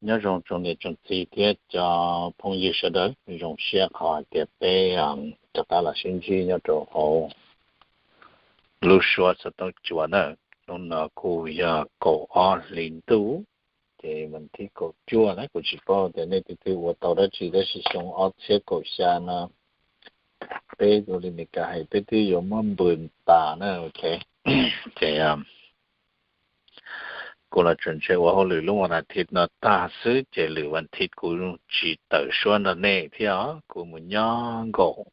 Nyob zoo tsoom niam tsoom txiv thiab cov phooj ywg sawv daws, zoo siab qhov hais tias peb rov qab los sib ntsib nyob rau hauv lub suab xov tooj cua na. Hnub no kuj yog kaum ob hlis ntuj, ces vas thib kaum cuaj na, kuv tsis paub tias nej tus twg ua tau dab tsi, tab sis xyoo ob txhiab kaum xya no peb ua li Meskas hais peb twb yuav muab npws tas na, ok. Ces kuv los tseem ntshe ua hauj lwm lub vas thib no tag xwb, ces lwm vas thib kuv tsis tawm suab nrog nej thiab os, kuv mus nyob nkaum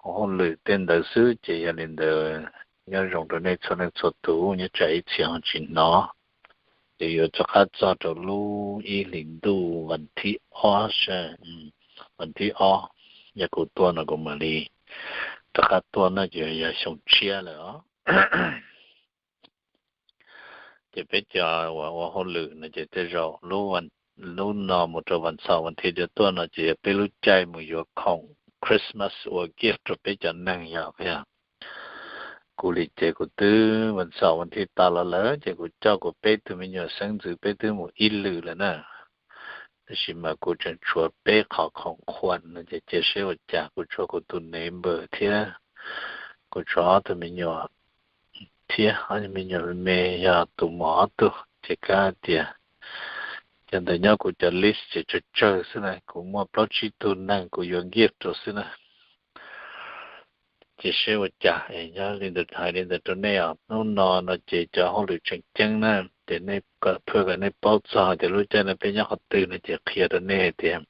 ua hauj lwm tej ntawd xwb. Ces yog li ntawd, nyob zoo rau nej txhua leej txhua tus, nyob tsam ib txhia ho tsis hnov. Ces yuav rov qab txog rau lub ib hlis ntuj vas thib ob, vas thib ob, yog kuv tuaj no kuv mam li rov qab tuaj na, ces yog xyoo tshiab lawm os. Ces peb cov uas ua hauj lwm no ces tej zaum lub no mus rau vas xaum vas thib yuav tuaj no ces yog peb lub caij mus yuav khoom Christmas ua gift rau peb cov neeg yog. Kuv li ces kuv twb vas xaum vas thib tas los lawm ces kuv coj kuv peb tug me nyuam xeeb ntxwv peb twb mus ib lwm lawm na. Tab sis mas kuv tseem tshuav peb qhov khoom qhuas no ces cia seb ua cas, kuv tshuav kuv tus neighbor thiab kuv tshuav ob tug me nyuam thiab ob me nyuam me yog tus mos ob tug ces kav tias cov ntawd nyob kuv cov list ces tsawg tsawg xwb na, kuv muaj plaub tsib tug neeg kuv yuav gift rau xwb na. Ces seb ua cas, nyob li ntawd hais li ntawd rau nej os. Hnub no no ces cov hauj lwm tseem ceeb na, ces nej kom phaj kom nej paub txog tias lub caij no peb nyob qhov twg no ces qhia rau nej hais tias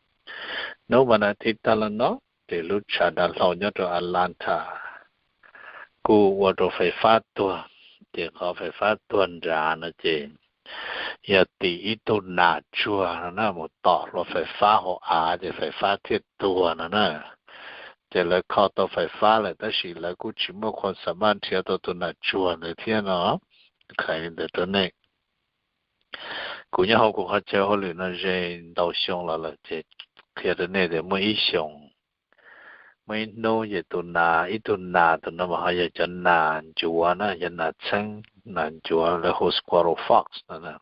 hnub vas thib tag los no ces lub tshav dav hlau nyob rau Atlanta kuj ua rau fais fab tuag. Ces qhov fais fab tuag nrad no ces yog tim ib tug nas tsuag no na mus tom hluas fais fab hauv av ces fais fab thiaj tuag no na. Ces lawv kho tau fais fab lawm tab sis lawv kuj tsis muaj khuam xa maj nrhiav tau tus nas tsuag ntawd thiab no. Hais li ntawd rau nej, kuv nyob hauv kuv qhov chaw hauj lwm no ze ntau xyoo los lawm ces qhia rau nej tias muaj ib xyoos, muaj ib hnub ces tus nas, ib tug nas, tus no mas ho yog cov nas ncuav na, yog nas txheeb nas ncuav, lawv hu squirrel fox no na.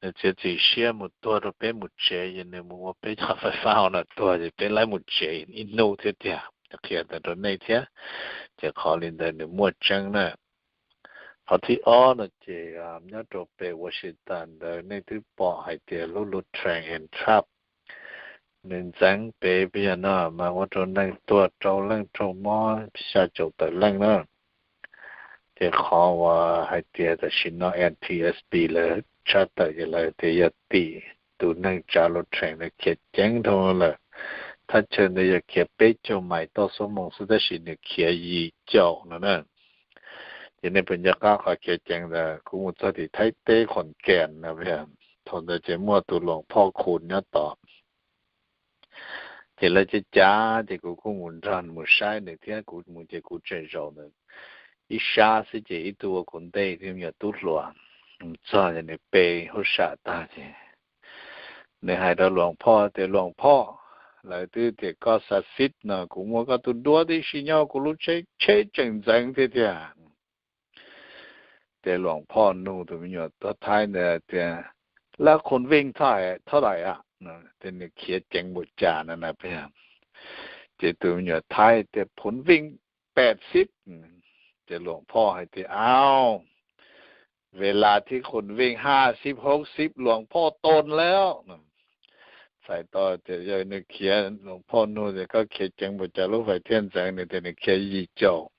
Nws txiav txim siab mus tuag rau peb mus tsev, ces nws mus ua peb cov fais fab hauv no tuag ces peb laib mus tsev ib hnub thiab tiag. Qhia ntawd rau nej thiab, ces qhov li ntawd nws muaj tseeb na. Qhov thib ob no ces nyob rau pem Washington ntawd nej twb pom hais tias lub Lorraine and Trapp nws ntxeev pem peb yog no mas ua rau neeg tuag rau leej raug mob xya caum tawm leej na. Ces qhov uas hais tias tam sim no N T S B lawv tshaj tawm ces lawv tias yog tim tus neeg tsav Lorraine ntawd khiav ceev dhau lawm. Thaj chaw ntawd yog khiav peb caug mais toj xuab moos xwb tab sis nws khiav yim caum no na. Ces nej puas nco qab qhov khiav ceev ntawd, kuv mus txog tim Thaib teb Khoos Kees no, thaum ntawd ces muaj tus Luas Phoj Khun nyob tod. Ces lawv cav cav ces kuv kuj mus nrog mus saib nws thiab, kuv mus ces kuv tseem zaum ntawd ib sab xwb ces ib tug ua kuv ntej thiab me nyuam tub hluas mus txog ces nws pe hauj sam tag ces nws hais rau Luas Phoj tias, Luas Phoj, lawv twb tias koj xa xib no, kuv muaj koj tus duab tib si nyob kuv lub tsheb, tsheb tseem ntxeev thiab tiag. Ces Luas Phoj nug tus me nyuam tuab Thaib ntawd tias, lab khoos veej thaum dais a? Ces nws khiav ceev npaum cas no na. Ces tus me nyuam Thaib tias, phoos veej pem xib. Ces Luas Phoj hais tias, au, ve las thib khoos veej haj xib hauv xib Luas Phoj toos lawm. Txhais tau tias yog nws khiav, Luas Phoj nug tias koj khiav ceev npaum cas lub fais thiaj ntxeev, nws tias nws khiav yim caum.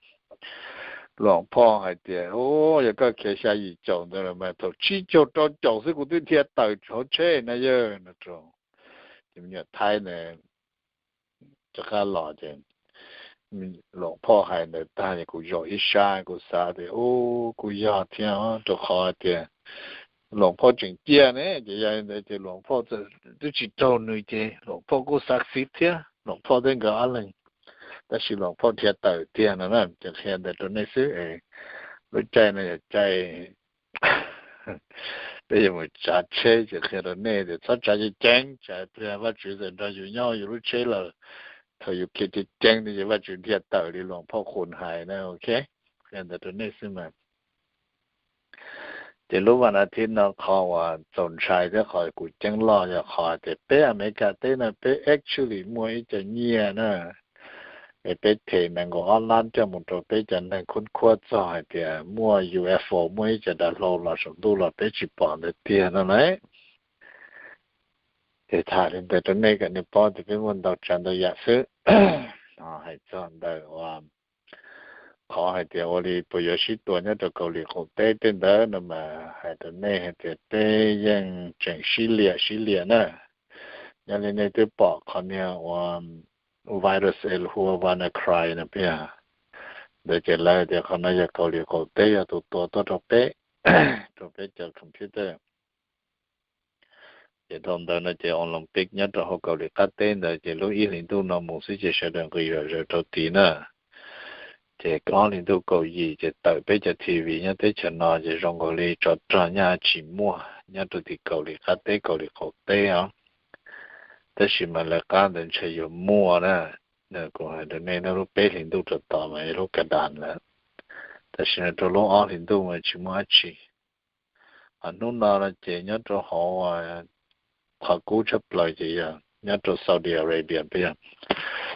Luas Phoj hais tias, yog koj khiav xya yim caum ntawd los mas thaum tsib caug rau caum xwb kuv twb dhia tawm hauv tsheb na yawg no rau. Ces me nyuam Thaib ntawd rov qab los ces Luas Phoj hais ntawd tag ces kuv zaum ib sab kuv xav tias, u, kuj yog thiab rau qhov tias Luas Phoj tseem ciaj ne, ces yog li ntawd ces Luas Phoj twb tsis raug nws ces Luas Phoj kuj xa xib thiab, Luas Phoj thiab nkawd ob leeg. Tab sis Luas Phoj dhia tawm tiag no na, ces qhia ntawd rau nej xwb. Lub caij no yog caij peb yuav mus tsav tsheb ces qhia rau nej tias txhob tsav ceev ceev, tsav tias Vajtswv txawm nrog yus nyob yus lub tsheb lawm, thaum yus khiav ceev ceev no ces Vajtswv dhia tawm li Luas Phoj Khun hais na, ok. Qhia ntawd rau nej xwb mas. Ces lub vas as thiv no qhov uas txaus ntshai thiab qhov kuv ceeb loj yog qhov hais tias peb Amelikas teb no peb actually muaj ib co nyiaj na, es peb them nees nkaum ob lab coj mus rau peb cov neeg khub khuab txog hais tias muaj U F O, muaj ib co dav hlau los saum ntuj los peb tsis pom ntawd tiag no na. Ces tham li ntawd rau nej kom nej paub tias peb muaj ntau tsav ntau yam xwb. Hais txog ntawm uas qhov hais tias ua li puas yuav sib tua nyob rau Kaus Lim qaum teb tej ntawd no mas hais rau nej hais tias peb yeej tseem sib liam sib liam na. Yog li nej twb pom qhov niag ua virus es hu ua WannaCry no peb, ntawd ces lawv tias qhov no yog Kaus Lim qaum teb yog tus tua tuaj rau peb, rau peb cov computer. Ces dhau ntawd no ces Olympic nyob rau hauv Kaus Lim qab teb ntawd ces lub ib hlis ntuj no mus xwb ces sawv daws nqis zom zaws rau tid na. Ces ob hlis ntuj kaum yim ces tawm peb cov T V nyob teb chaws no ces zoo nkaus li tsov rog nyaj tsis muaj nyob rau tim Kaus Lim qab teb Kaus Lim qaum teb os. Tab sis mas lawv qab ntawd ntshe yuav muaj na. Kuv hais rau nej, lub peb hlis ntuj rau tod mas yog lub ka das lawm, tab sis rau lub ob hlis ntuj mas tsis muaj dab tsi. Hnub no no ces nyob rau hauv qhov kub tshaj plaws ces yog nyob rau Saudi Arabia peb yog.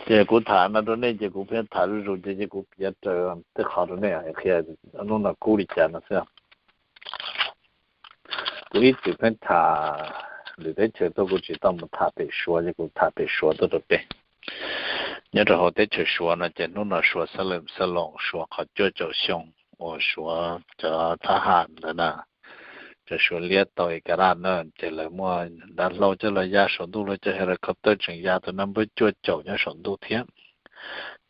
Ces kuv tham no rau nej ces kuv pheej tham zuj zus ces kuv piav raws tej qhov rau nej qhia hnub no kub li cas no xwb. Kuv ib txwm pheej tham lwm teb chaws tuaj, kuv tsis tau mus tham pem Suav ces kuv tham pem Suav tuaj rau peb. Nyob rau hauv teb chaws Suav no ces hnub no Suav xab lwm xab loos Suav qhov cuaj caum xyoo uas Suav cov thab ham ntawd na, cov Suav liab tau es ka daj na, ces lawv muaj dav hlau coj los ya saum ntuj, lawv cov helicopter tseem ya tus naj npawb cuaj caum nyob saum ntuj thiab.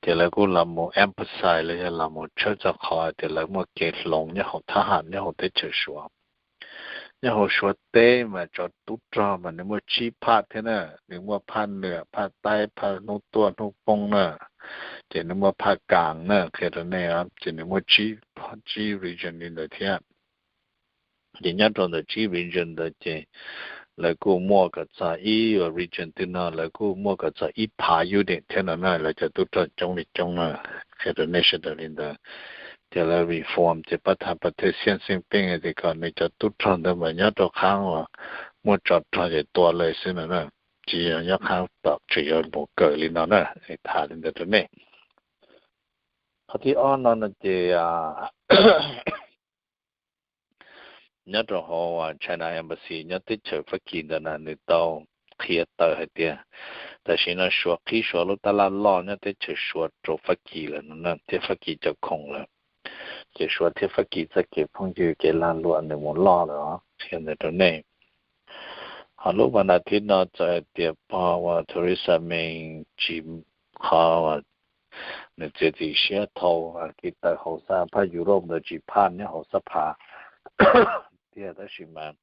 Ces lawv kuj los mus emphasize los yog los mus tshawb txog qhov tias lawv muaj kev hloov nyob hauv thab ham nyob hauv teb chaws Suav. Nyob hauv Suav teb mas tsov tub rog mas nws muaj tsib phaj thiab na, nws muaj phaj nwam, phaj taib, phaj hnub tuaj hnub poob na, ces nws muaj phaj kaas na, qhia rau nej, ces nws muaj tsib region li ntawd thiab. Ces nyob rau ntawm tsib region ntawd ces lawv kuj muaj kom txog ib region twg no lawv kuj muaj kom txog ib phav unit thiab no na, lawv cov tub rog coob li coob na, qhia rau nej sawv daws li ntawd. Ces lawv reform ces pab thav pas thej Xian Xin Pin tias kom nws cov tub rog ntawd mas nyob rau qhab uas muaj tsov rog ces tua lawm xwb no na, tsis yog nyob qhab tom tseem yuav mus kawm li no na, tham li ntawd rau nej. Qhov thib ob no no ces nyob rau hauv China Embassy nyob teb chaws Fab Kis ntawd na nws tau qhia tawm hais tias tam sim no Suav qhib Suav lub tab laj loj nyob teb chaws Suav rau Fab Kis lawm no thiab Fab Kis cov khoom lawm. Ces Suav thiab Fab Kis txoj kev phooj ywg kev lag luam nws mus loj lawm os, qhia ntawd rau nej. Ho lub vas as thiv no txawm hais tias pog uas Theresa May tsis, qhov uas nws txiav txim siab thau Askiv tawm hauv xab phaj Europe ntawd tsis phaj nyob hauv xab phaj tiag, tab sis mas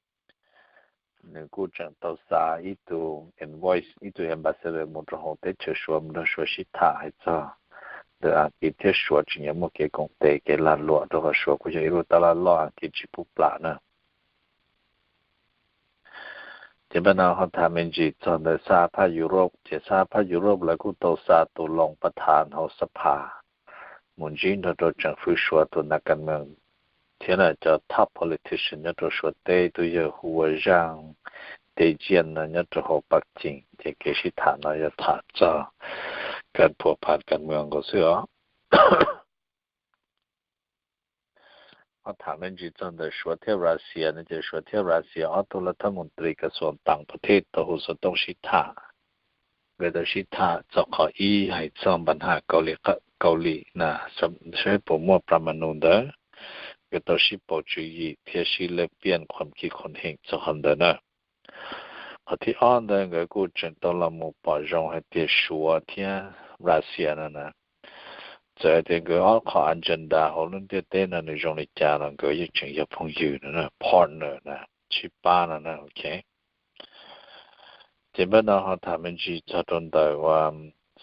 nws kuj tseem tau xa ib tug envoy, ib tug ambassador mus rau hauv teb chaws Suav mus nrog Suav sib tham hais txog ntawm Askiv thiab Suav tseem yuav muaj kev koom tes kev lag luam rau qhov Suav kuj yog ib lub tab laj loj Askiv tsis pub plam na. Ces peb no ho tham me ntsis txog ntawm xab phaj Europe, ces xab phaj Europe lawv kuj tau xa tus loos pas thav hauv xab phaj mus ntsib nrog rau tseem fwv Suav tus nas kas mees thiab cov top politician nyob rau Suav teb, tus yawg hu ua Zaj Dej Ziaj no nyob rau hauv Pas Cim, ces kev sib tham no yog tham txog kas phuam phas kas mees nkaus xwb os. Ho tham me ntsis txog ntawm Suav thiab Russia no ces Suav thiab Russia ob tug laj thab mus tris kas xuas tas pas thej tau hu xov tooj sib tham. Nkawd tau sib tham txog qhov ib hais txog npa ham Kaus Lim, Kaus Lim na, saib puas muaj plas ma nus ntawd. Nkawd tau sib pauv tswv yim thiab sib lej piaj khuam kis khuam heem txog qhov ntawd na. Qhov thib ob ntawd nkawd kuj tseem tau los mus pom zoo hais tias Suav thiab Russia no na, txawm hais tias nkawd ob qho agenda hauv lub ntiaj teb no nws zoo li cas los nkawd yeej tseem yog phooj ywg no na, partner na, sib pab no na, ok. Ces peb no ho tham me ntsis txog rau ntawm uas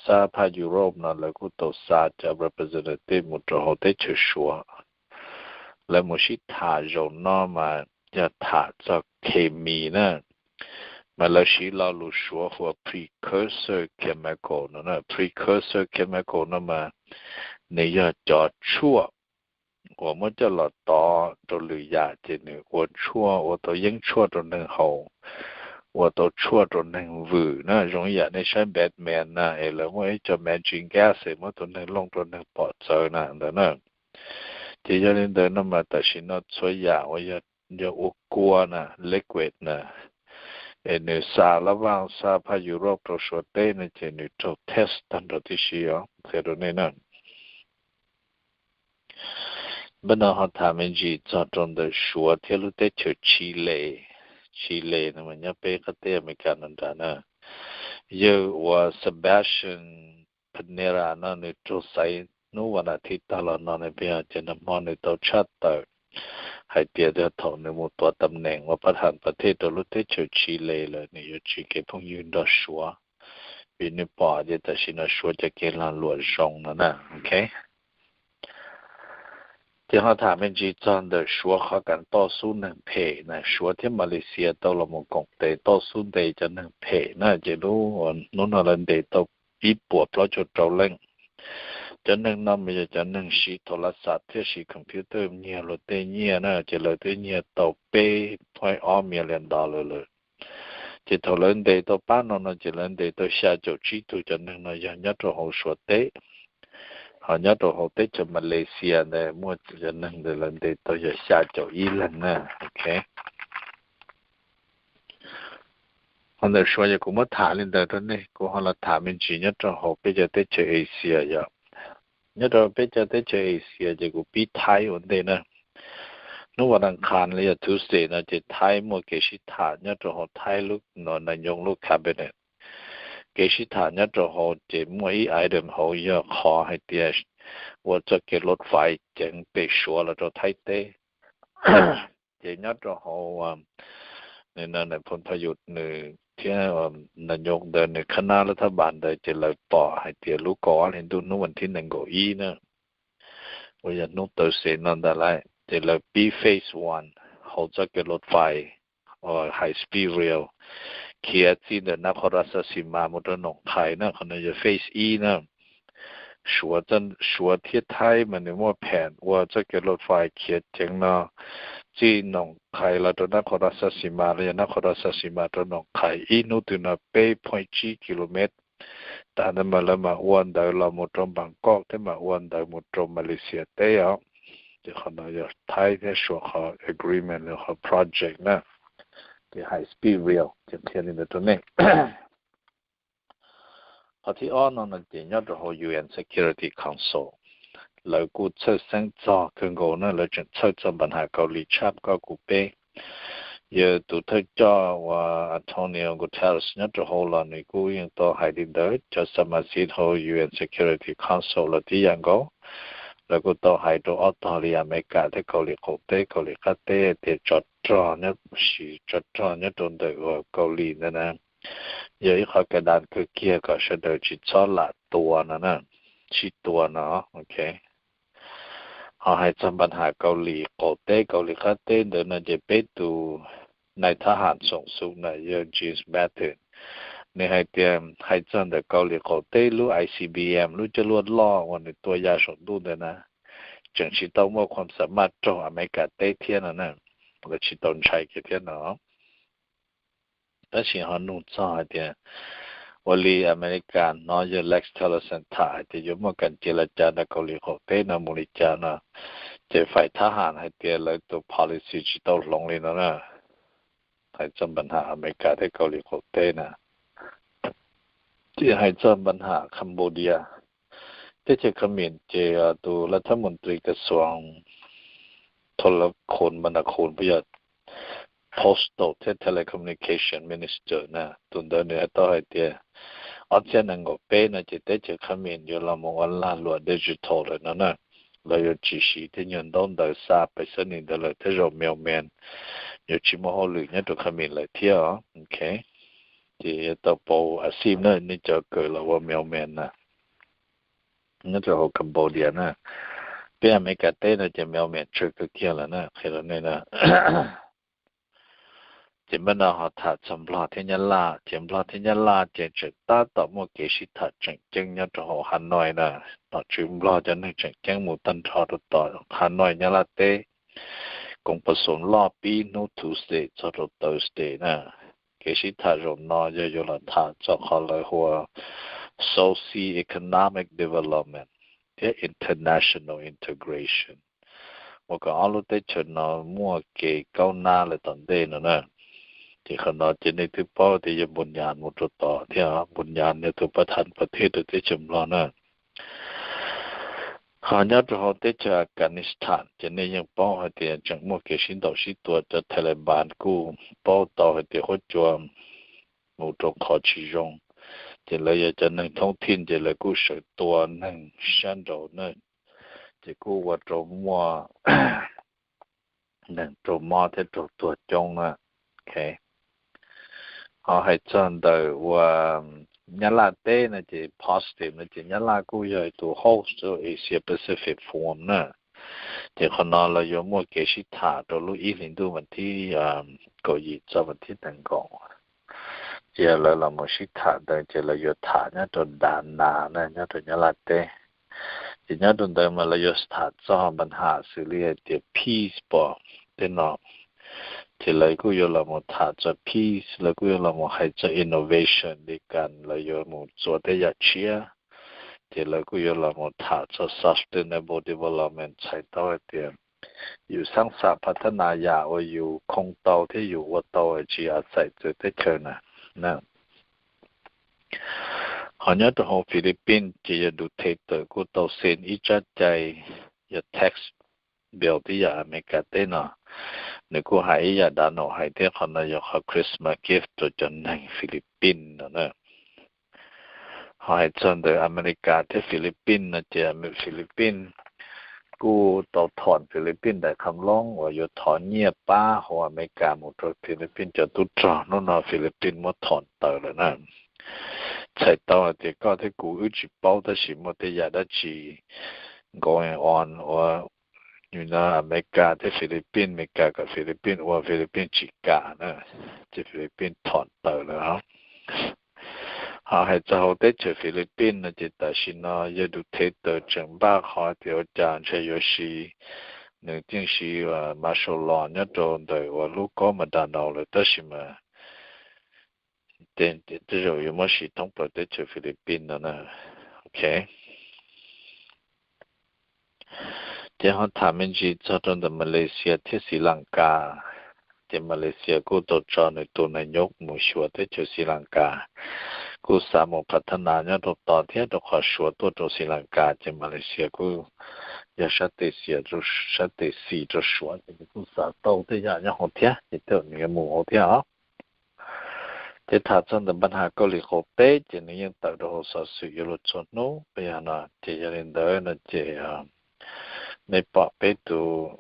xab phaj Europe no lawv kuj tau xa cov representative mus rau hauv teb chaws Suav. Lawv mus sib tham zaum no mas yog tham txog khes mis na, mas lawv siv lo lus Suav hu ua precursor chemical no na. Precursor chemical no mas nws yog cov tshuaj uas muab coj los tov rau lwm yam ces nws ua tshuaj, ua tau yeeb tshuaj rau neeg haus, ua tau tshuaj rau neeg vwm na, zoo ib yam nej saib Batman na es lawv muaj ib co magic gas es muab tus neeg looj rau neeg pom txawv na ntawd na. Ces yog li ntawd no mas tam sim no txhua yam uas yog ua kua na, liquid na, es nws xa lab vaj xa phaj Europe rau Suav teb no ces nws raug test tag nrho tib si os, qhia rau nej na. Npaj no ho tham me ntsis txog rau ntawm Suav thiab lub teb chaws Chile. Chile no mas nyob peb qab teb Amelikas no nrad na. Yawg uas Sebastian Pinera no nws raug xaiv hnub vas nas thiv tag los no na, peb yog ces nag hmo nws tau tshaj tawm hais tias thaum nws mus tuav tam neem ua pab ham pas thej rau lub teb chaws Chile lawm nws yuav tsis kev phooj ywg nrog Suav, vim nws pom tias tam sim no Suav cov kev lag luam zoo no na, ok. Ces ho tham me ntsis txog ntawm Suav qhov kam toj xub neeg phem na, Suav thiab Malaysia tau los mus koom tes toj xub ntes cov neeg phem na, ces lub hnub no lawv ntes tau ib puas plaub caug rau leej. Cov neeg no mas yog cov neeg siv thaum las xas thiab siv computer nyiag luag tej nyiaj na, ces lawv twb nyiag tau peb point ob million dollar lawm. Ces thaum lawv ntes tau pab no no ces lawv ntes tau xya caum tsib tug cov neeg no yog nyob rau hauv Suav teb, ho nyob rau hauv teb chaws Malaysia ntawd muaj cov neeg ntawd lawv ntes tau yog xya caum ib leeg na, ok. Ho ntawm Suav yog kuv muab tham li ntawd rau nej, kuv ho los tham me ntsis nyob rau hauv peb cov teb chaws Asia yom. Nyob rau peb cov teb chaws Asia ces kuv pib Thaib ua ntej na. Hnub vas nas khas los yog Tuesday no ces Thaib muaj kev sib tham nyob rau hauv Thaib lub no nas nyoog lub cabinet. Kev sib tham nyob rau hauv ces muaj ib item hauv yog qhov hais tias ua txoj kev loj fais ceev pem Suav los rau Thaib teb. Ces nyob rau hauv nws no nws phooj pha yus nws thiab nas nyoog ntawd nws khab nab lab thab npas ntawd ces lawv pom hais tias lub kaum ob hli ntuj hnub vas thib nees nkaum ib na, uas yog hnub Thursday no ntag lauj, ces lawv pib phase one hauv txoj kev loj fais high speed rail khiav txij ntawm Nakhon Ratchasima mus rau Nong Khai na, qhov no yog phase ib na. Suav, Suav thiab Thaib mas nws muaj pheem ua txoj kev loj fais khiav ceev no txij Nong Khai los rau Nakhon Ratchasima los yog Nakhon Ratchasima rau Nong Khai ib hnub twg no peb point tsib kilomev. Tas ntawd mas lawv mam ua ntawd los mus rau Bangkok thiab mam ua ntawd mus rau Malaysia teb os. Ces qhov no yog Thaib thiab Suav qhov agreement los qhov project na, ces high speed rail ces qhia li ntawd rau nej. Qhov thib ob no no ces nyob rau hauv U N Security Council, lawv kuj txhawj xeeb txog kawg nkaus na, lawv tseem txhawj txog npa nham Kaus Lim tshaj koj kuv peb. Yog tus thawj coj uas Antonio Guterres nyob rau hauv los nws kuj yeej tau hais li ntawd, cov xa ma xib hauv U N Security Council los tib yam nkaus. Lawv kuj tau hais rau ob tog li Amelikas thiab Kaus Lim qaum teb, Kaus Lim qab teb tias tsov rog nyob, sim tsov rog nyob rau ntawm uas Kaus Lim ntawd na, yog ib qhov ka da kawg kiag kom sawv daws tsis txhob lam tua no na, tsis tua no, ok. Ho hais txog npa nham Kaus Lim qaum teb, Kaus Lim qab teb ntawd no ces peb tus nais thab ham xoom xu na yog James Batten, nws hais tias hais txog ntawm Kaus Lim qaum teb lub I C B M lub coj luaj loj uas nws tua ya saum ntuj ntawd na, tseem tsis tau muaj khuam xa maj raug Amelikas teb thiab no na, lawv tsis tau ntshai kiag thiab no. Tab sis ho nug txog hais tias ua li Amelikas hnov yog Rex Tillerson tham hais tias yuav muaj kas cia li cas ntawm Kaus Lim qaum teb no mus li cas no, ces faim thab ham hais tias lawv tus policy tsis tau hloov li no na. Hais txog npa nham Amelikas thiab Kaus Lim qaum teb na. Ces hais txog npa nham Cambodia, teb chaws Kham Mim ces tus lav thab mus ntri kas xuas tho lav khoos npa nham khoos puas yog Postal thiab Telecommunication Minister na, tus ntawd nws tau hais tias ob txhiab nees nkaum peb no ces teb chaws Kham Mim yuav los mus ua lag luam digital lawm no na. Lawv yuav tsis siv tej nyuag ntaub ntawv xa pais xab nis ntawd lawm, tej zaum mailman yuav tsis muaj hauj lwm nyob rau Kham Mim lawm thiab os. Ok, ces yuav tau pauv a xij na, nej cov kawm los ua mailman na, nyob rau hauv Cambodia na. Peb Amelikas teb no ces mailman tsawg kawg kiag lawm na, qhia rau nej na. Ces npaj no ho tham txog Nplog thiab Nyab Laj, ces Nplog thiab Nyab Laj ces tseem tab tom muaj kev sib tham tseem ceeb nyob rau hauv Hanoi na. Nom tswv Nplog cov neeg tseem ceeb mus tag nrho rau tom Hanoi Nyab Laj teb, koom pas xoos loj pib hnub Tuesday txog rau Thursday na. Kev sib tham zaum no yog yuav los tham txog qhov lawv hu ua socio-economic development thiab international integration, ua kom ob lub teb chaws no muaj kev kaub nab lawm tom ntej no na. Ces qhov no ces nej twb paub tias yog Npus Nyas mus rau tod thiab, Npus Nyas yog tus pab thav pas thiab rau teb chaws Nplog na. Ho nyob rau hauv teb chaws Afghanistan ces nej yeej paub hais tias tseem muaj kev sib ntaus sib tua, cov Taliban kuj paub tau hais tias huab cua mus rau qhov tsis zoo, ces lawv yog cov neeg thoob thij ces lawv kuj sawv tua neeg sab nraud na, ces kuj ua rau muaj neeg raug mob thiab raug tuag coob na. Ho hais txog ntawm uas Nyab Laj teb no ces positive no ces Nyab Laj kuj yog tus host Asia Pacific Forum na. Ces qhov no lawv yuav muaj kev sib tham rau lub ib hlis ntuj vas thib kaum yim txog vas thib nees nkaum. Ces lawv los mus sib tham ntawd ces lawv yuav tham nyob rau Dav Nas na, nyob rau Nyab Laj teb. Ces nyob rau ntawd mas lawv yuav tham txog npa ham xws li hais tias peace pom tej no. Ces lawv kuj yuav los mus tham txog peace, lawv kuj yuav los mus hais txog innovation li cas lawv yuav mus txuas tej yam tshiab. Ces lawv kuj yuav los mus tham txog sustainable development, txhais tau hais tias yus xaab xam phav thab nas yam uas yus khoo tau thiab yus ua tau tsis a xais txawv teb chaws na. Ho nyob rau hauv Philippines ces yog Duterte kuj tau xees ib tsab cai yog tax bill tib yam Amelikas teb no. Nws kuj hais ib yam Donald hais thiab, qhov no yog qhov Christmas gift rau cov neeg Philippines no na. Ho hais txog ntawm Amelikas thiab Philippines no ces Philippines kuj tau thom Philippines daim qham loob uas yuav thov nyiaj pab hauv Amelikas mus rau Philippines cov tub rog. Hnub no Philippines muab thom tawm lawm na. Txhais tau hais tias koj thiab kuv wb tsis paub tab sis muaj tej yam dab tsi going on uas Amelikas thiab Philippines, Amelikas kom Philippines ua Philippines tsis kam na, ces Philippines thom tawm lawm. Ho hais txog hauv teb chaws Philippines no ces tam sim no yawg Duterte tseem npaj qhov tias ua cas ntshe yuav siv, nws yeej siv martial law nyob rau ntawm uas lub kaub Mindanao lawm tab sis mas tej zaum yuav muab siv thoob plaws teb chaws Philippines no na. Ok, ces ho tham me ntsis txog rau ntawm Malaysia thiab Sri Lanka. Ces Malaysia kuj tau tso nws tus nas nyos mus xyuas teb chaws Sri Lanka, kuj xav mus phav thab nas nyob rau tod thiab rau qhov Suav tuaj rau Sri Lanka ces Malaysia kuj yog sab tes xis, sab tes xis rau Suav ces nws kuj xav tau tej yam nyob hauv thiab ces tej zaum nws yuav mus hauv thiab os. Ces tham txog ntawm npa has Kaus Lim qaum teb ces nws yeej tawm rau hauv xov xwm yuav luag txhua hnub peb yog no. Ces yog li ntawd no ces nej pom peb tus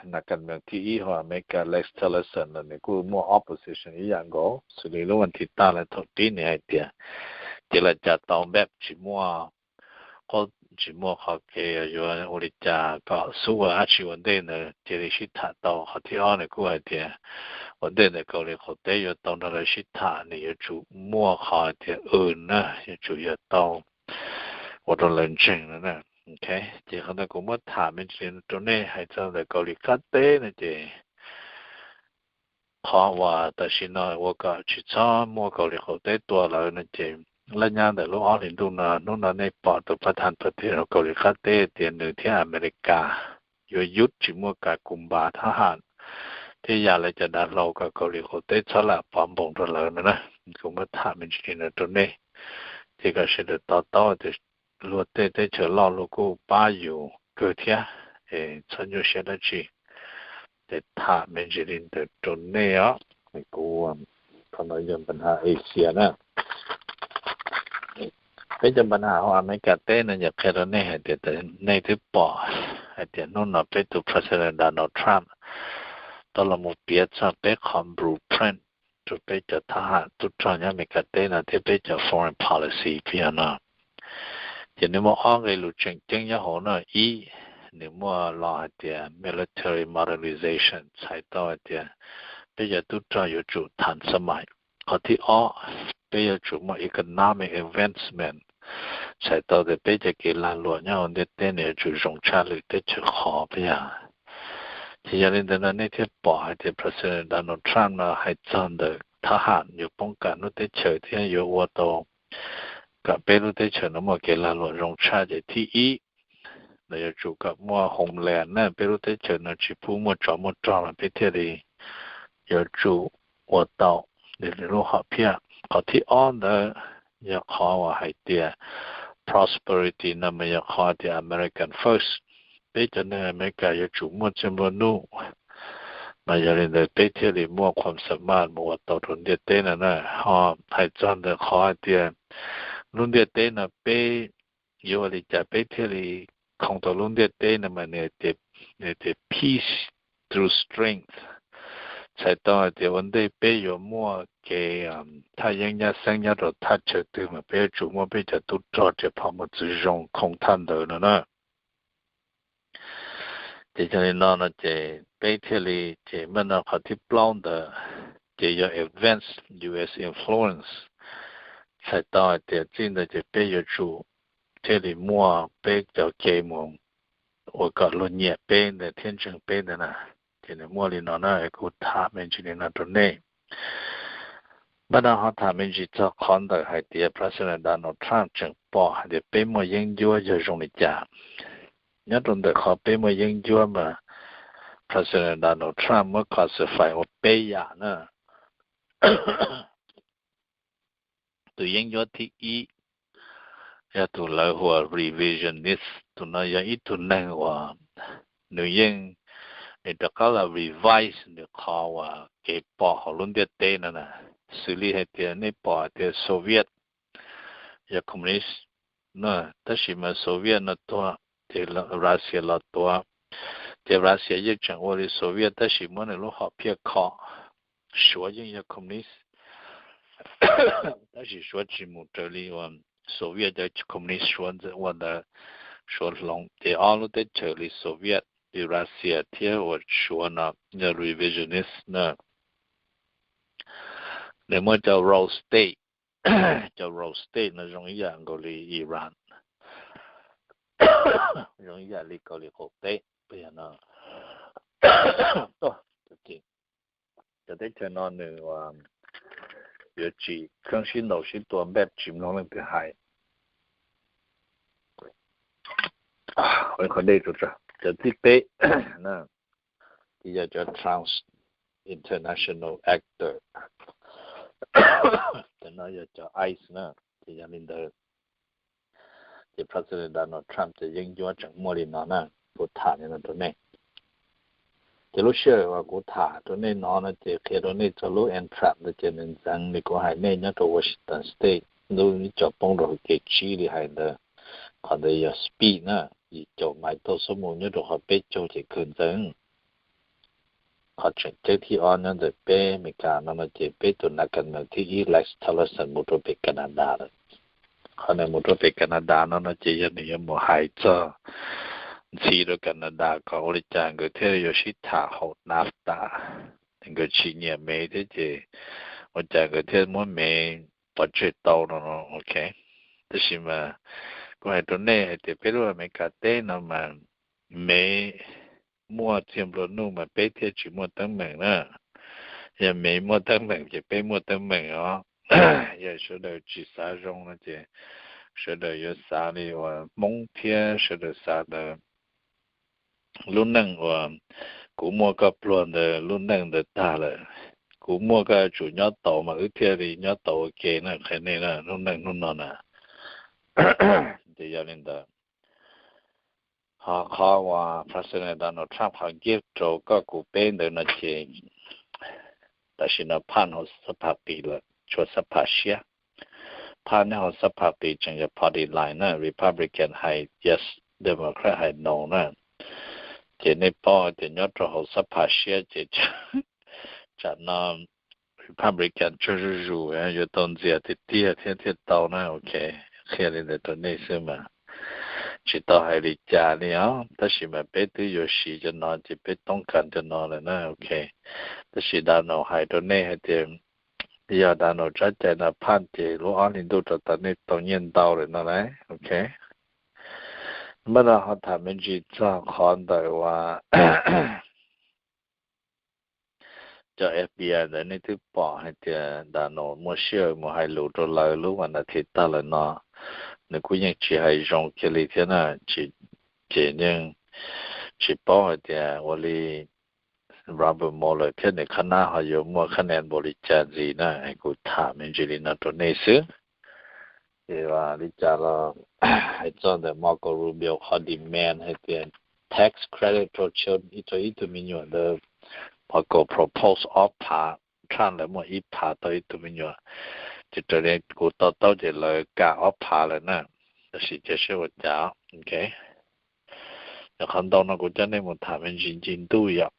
nas kas moos thib ib hauv Amelikas Rex Tillerson los nws kuj muaj opposition ib yam nkaus xws li lub vas thiv tag lawm thaum pib nws hais tias cia li cas tau npaj tsis muaj, tsis muaj qhov kev yuav ua li cas kom xub ua dab tsi ua ntej ntawd cia li sib tham tau. Qhov thib ob nws kuj hais tias ua ntej ntawd Kaus Lim qaum teb yuav tau nrog lawv sib tham nws yuav tsum muaj qhov tias w na, yuav tsum yog tau ua rau lawv ntseeg no na. Ces qhov ntawd kuv muab tham me ntsis rau nej hais txog ntawm Kaus Lim qab teb no ces qhov uas tam sim no ua kom tsis txhob muaj Kaus Lim qaum teb tua lawv no ces laj nyab ntawm lub ob hlis ntuj no hnub no nej pom tus pab thas pas thiv hauv Kaus Lim qab teb tias nws thiab Amelikas yuav yub tsis muaj kas kus npas thab ham thiab ya lawv cov dav hlau kom Kaus Lim qaum teb txhob lam pov npoos rau lawv no na. Kuv muab tham me ntsis li no rau nej thiab kom sawv daws to taub tias luag tej teb chaws loj luag kuj pab yus kawg thiab, es txhob nyuaj siab dab tsi. Ces tham me ntsis li ntawd rau nej os. Kuv, qhov no yog npa has Asia na. Peb cov npa has hauv Amelikas teb no yog qhia rau nej hais tias nej twb pom hais tias hnub no peb tus President Donald Trump tau los mus piav txog peb qhov blueprint rau peb cov thab ham tub rog nyob Amelikas teb no thiab peb cov foreign policy peb yog no. Ces nws muaj ob nqe lus tseem ceeb nyob hauv no. Ib, nws muaj lo hais tias military modernization, txhais tau hais tias peb cov tub rog yuav tsum tham xab mais. Qhov thib ob, peb yuav tsum muaj economic advancement, txhais tau tias peb cov kev lag luam nyob hauv ntiaj teb no yuav tsum zoo tshaj lwm teb chaws qhov peb yog. Ces yog li ntawd no nej thiaj pom hais tias President Donald Trump no hais txog ntawm thab ham yuav poob kam lub teb chaws thiab yuav ua tau kom peb lub teb chaws no muaj kev lag luam zoo tshaj ces thib ib, lawv yuav tsum kom muaj homeland na, peb lub teb chaws no tsis pub muaj tsov muaj rog los peb thiaj li yuav tsum ua tau li lub hom phiaj. Qhov thib ob ntawd yog qhov uas hais tias prosperity no mas yog qhov tias American first, peb cov neeg Amelikas yuav tsum muaj txiaj nplua nuj, mas yog li ntawd peb thiaj li muaj qhuam xa maj mus ua tau rau ntiaj teb no na. Ho hais txog ntawm qhov hais tias lub ntiaj teb no peb yuav ua li cas peb thiaj li khoo tau lub ntiaj teb no mas nws tias peace through strength, txhais tau hais tias ua ntej peb yuav muaj kev thaj yeeb nyab xeeb nyob rau thaj chaw twg mas peb yuav tsum muaj peb cov tub rog riam phom mus txwv zoo khoo thaj ntawd no na. Ces yog li no no ces peb thiaj li, ces mas no qhov thib plaub ntawd ces yog advance U S influence, txhais tau hais tias txij ntawd ces peb yuav tsum thiaj li muaj peb cov kev mus ua kom luag nyiam peb ntawd thiab ntseeg peb ntawd na. Ces nws muaj li no na, kuv tham me ntsis li no rau nej. Mas no ho tham me ntsis txog qhov ntawm hais tias President Donald Trump tseem pom hais tias peb muaj yeeb ncuab yog zoo li cas. Nyob rau ntawm qhov peb muaj yeeb ncuab mas President Donald Trump muab classify ua peb yam na. Tus yeeb ncuab thib ib yog tus lawv hu ua revisionist. Tus no yog ib tug neeg uas nws yeej, nws rov qab los revise nws qhov uas kev pom hauv lub ntiaj teb no na. Xws li hais tias nej pom hais tias Soviet yog communist na, tab sis mas Soviet no tuag ces Russia los tuav, ces Russia yeej tseem ua li Soviet tab sis muab nws lub hom phiaj kho. Suav yeej yog communist, tab sis Suav tsis mus raws li uas Soviet cov communist Suav ntxawm ua ntawd, Suav hloov. Ces ob lub teb chaws li Soviet, li Russia thiab uas Suav no yog revisionist na. Nws muaj cov role state, cov role state no zoo ib yam nkaus li Iran, zoo ib yam li Kaus Lim qaum teb no. Cov teb chaws no nws yuav tsim keeb sib ntaus sib tua npaj tsis mloog leej twg hais. Qhov dej, cov thib peb na, ces yog cov trans international actor, cov no yog cov ice na. Ces yog li ntawd, ces President Donald Trump cov yeeb ncuab tseem muaj li no na, kuv tham li no rau nej. Ces lub sij hawm uas kuv tham rau nej no no ces qhia rau nej txog lub entrap ntawd ces nws ntxeev li kuv hais nej nyob rau Washington State lub ib co poob rau hauv kev tsib li hais ntawd. Qhov ntawd yog speed na, yim caum mais tauj xub mus nyob rau qhov peb caug ces kawg ntxeev. Qhov tseem ceeb thib ob nyob ntawm peb Amelikas no no ces peb tus nas kas mees thib ib Rex Tillerson mus rau pem Canada lawm. Qhov nws mus rau pem Canada no no ces yog nws yuav mus hais txog ntxiv rau Canada kom ua li cas nkawd thiaj yuav sib tham hauv NAFTA. Nkawd tsis nyiam Mev thiab ces ua cas nkawd thiaj muab Mev pov tseg tau no no, ok. Tab sis mas kuv hais rau nej hais tias peb lub Amelikas teb no mas Mev muaj txiaj nplua nuj mas peb thiaj tsis muaj teeb meem na. Yog Mev muaj teeb meem ces peb muaj teeb meem os. Yog sawv daws tsis xav zoo no ces sawv daws yuav xav li uas Hmoob thiab sawv daws xav ntawd. Lub neej uas kuv muaj koj pluag ntawd lub neej ntawd tag lawm. Kuv muaj koj yuav tsum nyob tau mas wb thiaj li nyob tau ua ke na, qhia nej na, lub neej hnub no na. Ces yog li ntawd, ho qhov uas President Donald Trump qhov gift rau koj kuv peb ntawd no ces tam sim no phaj hauv xab phaj qis lawm, tshuav xab phaj siab. Phaj nyob hauv xab phaj qis tseem yog party line na, Republican hais yes, Democrat hais no na. Ces nej paub tias nyob rau hauv xab phaj siab ces tsam no Republican tsaug zuj zus yuav tau ntxias tiag tiag thiab thiaj tau na, ok. Qhia li ntawd rau nej xwb mas. tsis tau hais li cas li os, tab sis mas peb twb yuav siv cov no ces peb toob kas cov no lawm na, ok. Tab sis Donald hais rau nej hais tias yog Donald txoj cai no phaj ces lub ob hlis ntuj rau tom nej tau nyiaj ntau lawm no lauj, ok. Mas no ho tham me ntsis txog qhov ntawm uas cov F B I ntawd nej twb pom hais tias Donald muaj siab mus hais lus rau lawv lub vas nas this tag lawm no, nws kuj yeej tsis hais zoo kiag li thiab na, ces yeej tsis paub hais tias ua li Robert Mueller thiab nws qhab nab ho yuav muaj qhab nen npaum li cas ntxiv na, kuv tham me ntsis li no rau nej xwb. Ces li cas los hais txog ntawm Marco Rubio qhov demand hais tias tax credit rau ib tug me nyuam ntawd, Marco propose ob phav, Trump lawv muaj ib phav tau ib tug me nyuam, ces raws li kuv to taub ces lawv kam ob phav lawm na, tab sis cia saib ua cas, ok. Yog qhov ntau no kuv coj nej mus tham me ntsis ncig ntuj yom.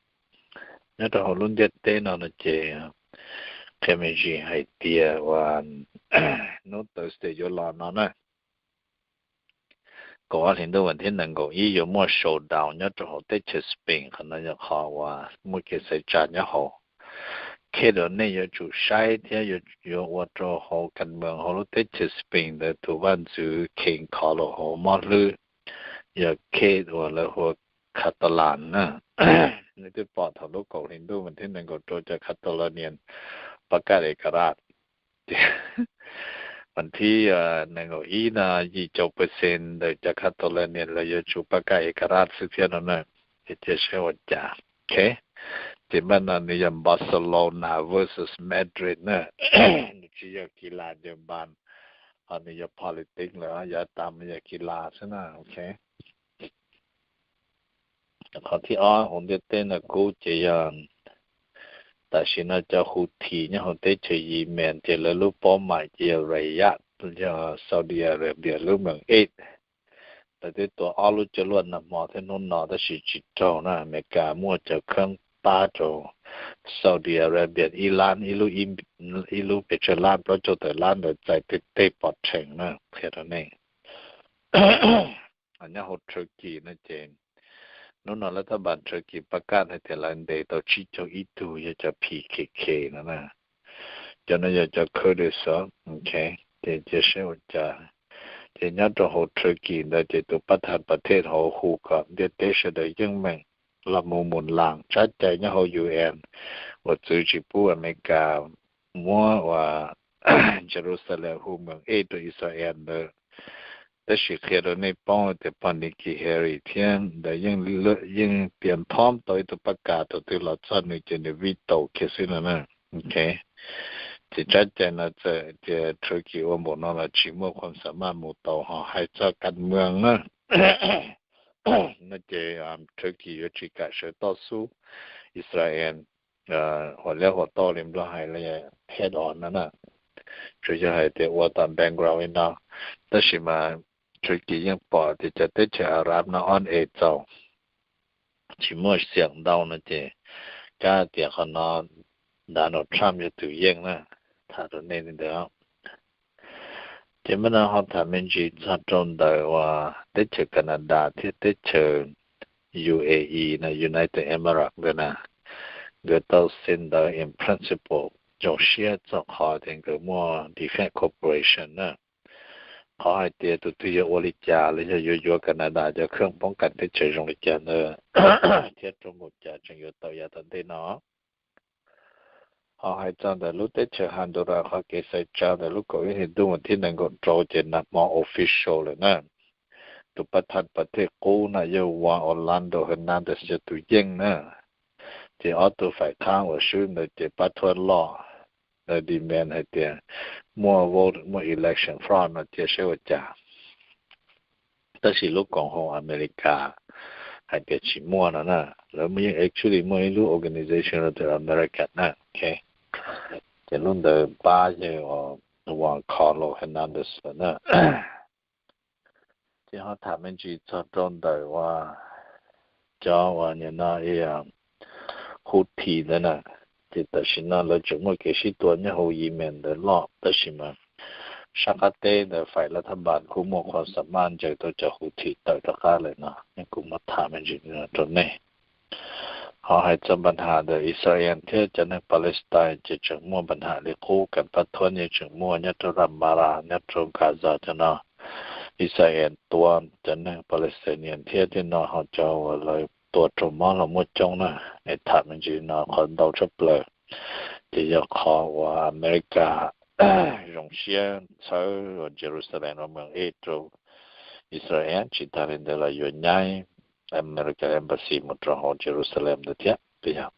Nyob rau hauv lub ntiaj teb no no ces qhia me ntsis hais tias uas hnub Thursday yuav los no na, kaum ob hlis ntuj vas thib nees nkaum ib yuav muaj shutdown nyob rau hauv teb chaws Spain, qhov no yog qhov uas muaj kev xaiv tsa nyob hauv. Case uas nej yuav tsum saib thiab yuav ua rau hauv kas moos hauv lub teb chaws Spain ntawd tus vaj ntxwv King Carlos hauv mob hlwb yog case uas lawv hu ua Catalan na. Nej twb pom thaum lub kaum hli ntuj vas thib nees nkaum rau cov Catalonian pab kaj e ka raj, vas thib nees nkaum ib no yim caum percent ntawm cov Catalonian lawv yuav tsum pab kaj e ka raj xwb thiab no na. Ces cia saib ua cas, ok. Ces npaj no nws yog Barcelona versus Madrid na, nws tsis yog kis las ncaws npas, ho nws yog politics lawm, yav tas mas yog kis las xwb na, ok. Qhov thib ob hauv ntiaj teb no kuj ces yog tam sim no cov Houthi nyob hauv teb chaws Yemen ces lawv lub paub mais ces yog Riyadh, yog Saudi Arabia lub moos ej. Lawv twb tua ob lub coj luaj nag hmo thiab hnub no tab sis tsis raug na, Amelikas muaj cov kheeb pab rau Saudi Arabia ib lab, ib lub pes tsawg lab, plaub caug tawm lab ntawd txais tej tej pov rhees na, qhia rau nej. Nyob hauv Turkey no ces hnub no lawv tab npas Turkey pab kaj hais tias lawv ntes tau tsib caug ib tug yog cov P K K no na. Cov no yog cov Kurdish, ok. Ces cia saib ua cas. Ces nyob rau hauv Turkey ntawd ces tus pab thas pas thej hauv hu kom ntiaj teb sawv daws yeej meem los mus mus las tsab cai nyob hauv U N uas txwv tsis pub Amelikas muab uas Jerusalem hu moos ej rau Israel ntawd. Tab sis qhia rau nej paub tias pog Nikki Haley thiab ntawd yeej tias nphob tau ib tug pab kas thaum twg los txog nws ces nws veto kiag xwb no na. Ok, ces tsab cai no txawm tias Turkey ua npaum no los tsis muaj qhov xam maj mus tau, ho hais txog kas moos na no ces Turkey yuav tsis kam sawv toj xub Israel hua liab hua toj li Nplog hais li head on no na, tsuas yog hais tias ua tom background li no. Tab sis mas Turkey yeej pom tias cov teb chaws Arab no ob es txaus, tsis muaj xiam ntau no ces kab tias qhov no Donald Trump yog tus yeej na, tham rau nej li ntawd. Ces mas no ho tham me ntsis txog rau ntawm uas teb chaws Canada thiab teb chaws U A E no, United Arab Emirates ntawd na, nkawd tau xi ntawv in principle zoo siab txog qhov tias nkawd muaj defense cooperation na. Qhov hais tias tus twg yog ua li cas los yog yuav yuav Canada cov kheej poob kas teb chaws zoo li cas ntawd thiab rau npaum cas tseem yuav tau yav tom ntej no. Ho hais txog ntawm lub teb chaws Honduras qhov kev xaiv tsa ntawm lub kaum ib hlis ntuj vas thib nees nkaum rau ces nag hmo official lawm na. Tus pab thas pas thej qub no yog Juan Orlando Hernandez yog tus yeej na. Ces ob tug faim khab uas swb ntawd ces pab thuab loj ntawd demand hais tias muaj vote, muaj election fraud no cia saib ua cas. Tab sis lub koom haum Amelikas hais tias tsis muaj no na. Lawv yeej actually muaj ib lub organization los tias American na, ok. Ces lub ntawd pab yawg Juan Carlos Hernandez lawm na. Ces ho tham me ntsis txog rau ntawm uas cov uas nim no Houthi ntawd na, ces tam sim no lawv tseem muaj kev sib tua nyob hauv Yemen ntawd loj, tab sis mas sab qab teb ntawd faim laj thab npas kuj muaj qhov xam maj ncaws tau cov Houthi tawm rov qab lawm no, yeej kuv muab tham me ntsis rau nej. Ho hais txog npa nham ntawm Israel thiab cov neeg Palestine ces tseem muaj npa nham li qub, kam pab thuab yeej tseem muaj nyob rau Ramallah nyob rau Gaza cov no. Israel tua cov neeg Palestinian thiab tej no ho cov uas lawv tua raug mob los muaj coob na. Es tham me ntsis no qhov ntau tshaj plaws ces yog qhov uas America zoo siab txhawb Jerusalem ua moos ej rau Israel, tsis tas li ntawd los yuav nyaib American Embassy mus rau hauv Jerusalem ntawd thiab.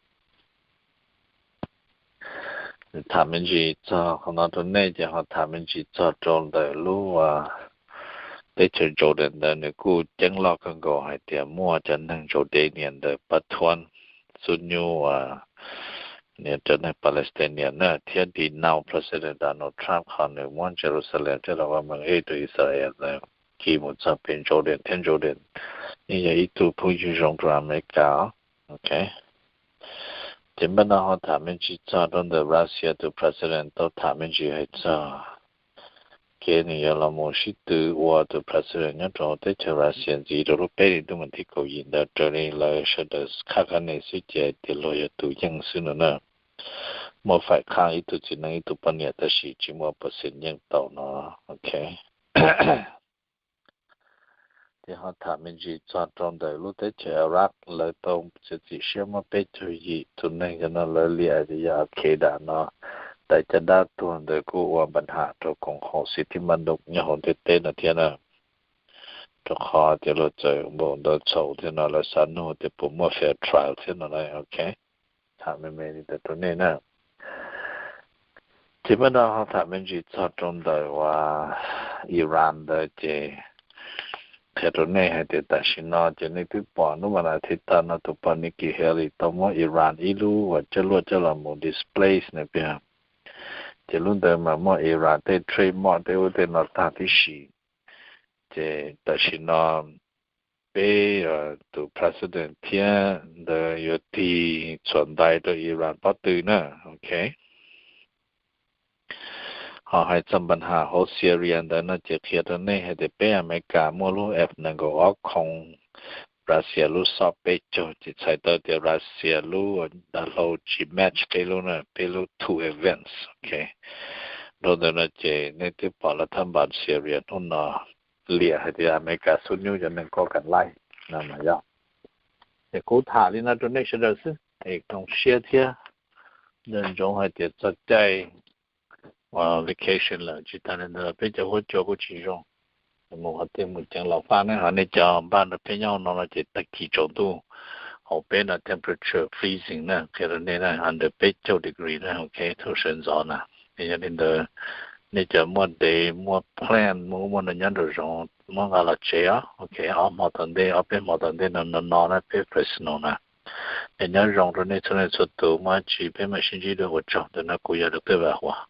Yog tham me ntsis txog qhov no rau nej ces ho tham me ntsis txog rau ntawm lub teb chaws Jordan ntawd, nws kuj ceeb loj kawg nkaus hais tias muaj cov neeg Jordanian ntawd pab thuab xub nyub uas cov neeg Palestinian na, thiab denounce President Donald Trump qhov nws muab Jerusalem coj los ua moos ej rau Israel ntawd, kis mus txog pem Jordan thiab Jordan yeej yog ib tug phooj ywg zoo rau America. Ok, ces npaj no ho tham me ntsis txog rau ntawm Russia tus president tau tham me ntsis hais txog kev nws yuav los mus sib tw ua tus president nyob rau teb chaws Russia ntxiv rau lub peb hlis ntuj vas thib kaum yim ntawd, raws li lawv sawv daws khaj kab nes xwb ces tias luag yog tus yeej xwb no na. Muaj faim qhaj ib tug txiv neej ib tug poj niam tab sis tsis muaj percent yeej tau no. Ok, ces ho tham me ntsis txog rau ntawm lub teb chaws Iraq, lawv tau txiav txim siab muab peb caug yim tus neeg cov no lawv liam tias yog Al Qaeda no, daim caj dab tuag ntawd kuj ua npa nham rau koom haum xis thib npaj ntoom nyob hauv ntiaj teb no thiab na. Rau qhov tias luag txawm npaum ntawd txhaum thiab no lawv xav nug tias puas muaj fair trial thiab no na. Ok, tham me me li ntawd rau nej na. Ces npaj no ho tham me ntsis txog rau ntawm uas Iran ntawd ces qhia rau nej hais tias tam sim no ces nej twb pom hnub mas nas thiv tag no tus poj Nikki Haley tau muab Iran ib lub uas coj luaj coj los mus displace na peb. Ces lub ntawd mas muaj Iran tej trademark tej ub tej no tag tib si. Ces tam sim no peb tus president thiab ntawd yuav tig txhuam ntais rau Iran pob tw na. Ok, ho hais txog npa nham hauv Syria ntawd no ces qhia rau nej hais tias peb Amelikas muaj lub F nees nkaum ob khoom Russia lub xob peb caug ces txhais tau tias Russia lub dav hlau tsis match peb lub na, peb lub too advanced. Ok, rau ntawm no ces nej twb pom lawv thab npas Syria hnub no liam hais tias Amelikas xub nyub cov neeg kob kam laij no mas yog. Ces kuv tham li no rau nej sawv daws xwb es koom siab thiab. Nco ntsoov hais tias txog caij vacation lawm, tsis tas li ntawd peb cov huab cua kuj tsis zoo. Mus qhov twg mus ceev los faj ne, ho nej cov npaj nrog peb nyob no no ces tag kis tsaus ntuj hauv peb no temperature freezing na, qhia rau nej na, under peb caug degree na. Ok, thaum sawv ntxov na. Yog li ntawd nej cov muaj dev muaj plant muaj ub muaj no nyob nraum zoov muab nqa los tsev os. Ok, ob hmo tom ntej ob peb hmo tom ntej no no no na peb Fresno na. Es nyob zoo rau nej txhua leej txhua tus, muaj dab tsi peb mam sib ntsib dua, ua tsaug. Ntawm no kuv yog Doctor Vam Huas.